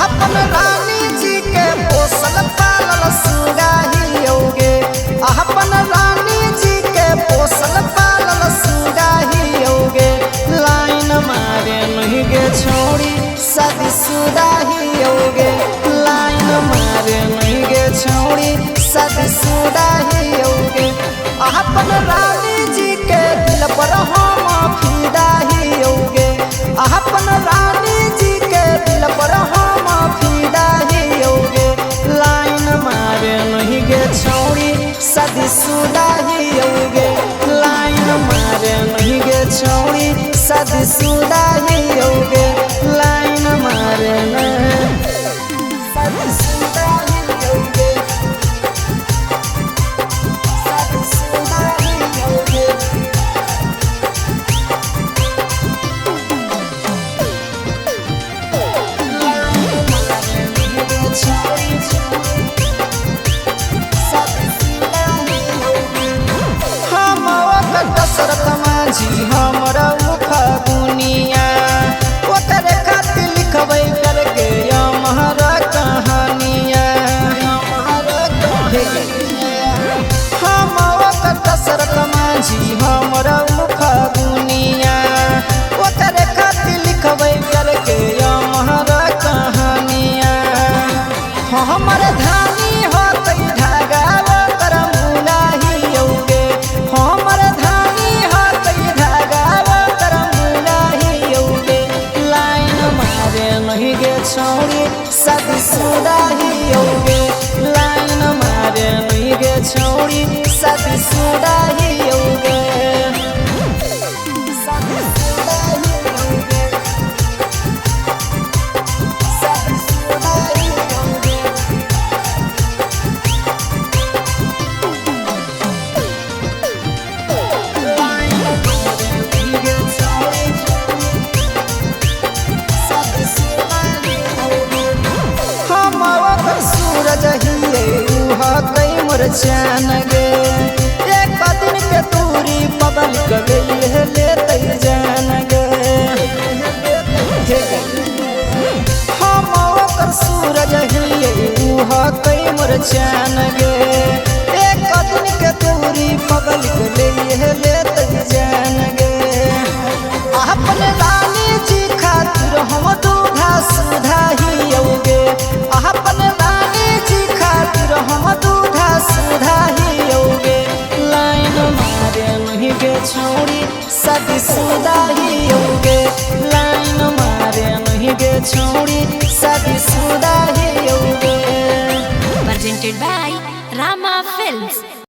अपन रानी जी के पोसल पालल सुगाहियोगे। अपन रानी जी के पोसल पालल सुगाहियोगे। लाइन मारे नहीं गे छौड़ी शादी सुदाहियोगे। लाइन मारे नहीं गे छौड़ी शादी सुदाहियोगे। अपन रानी जी के दिल पर हम फिदाहियोगे। अपन रानी जी के दिल पर हम फिदाहियोगे। लाइन मारे नहीं गे छौड़ी शादी सुदाहियोगे। लाइन मारे नहीं गे छौड़ी शादी सुदाहियोगे। लाइन मारे शादी सुदाहियोगे। शादी सुदाहियोगे। दशरथ माझी हमरा फगुनिया ओकरे खातिर लिखबै करके अमर कहानिया। हम ओकर दशरथ माझी हमरा फगुनिया ओकरे खातिर लिखबै करके अमर कहानिया। हमर धानी होतै धागा ओकर मुलाहियोगे। हमर धानी होतै धागा ओकर मुलाहियोगे। लाइन मारे नहीं गे छौड़ी शादी सुदाहियोगे। लाइन मारे नहीं गे छौड़ी शादी सुदाहियोगे। शादी सुदाहियोगे। शादी सुदाहियोगे। हम ओकर सूरज हिये उ हकै मोर चान गे। एक दिन के दूरी पब्लिक गई लेतै जान गे। हम ओकर सूरज हिये उ हकै मोर चान गे। एक दिन के दूरी पब्लिक गई लेतै जान गे। अपन रानी जी खातिर हम दूधा सुधाहियोगे। अपन रानी जी खातिर हम दूधा सुधाहियोगे। लाइन मारे नहीं गे छौड़ी शादी सुदाहियोगे। लाइन मारे नहीं गे छौड़ी शादी सुदाहियोगे। Presented by Rama Films.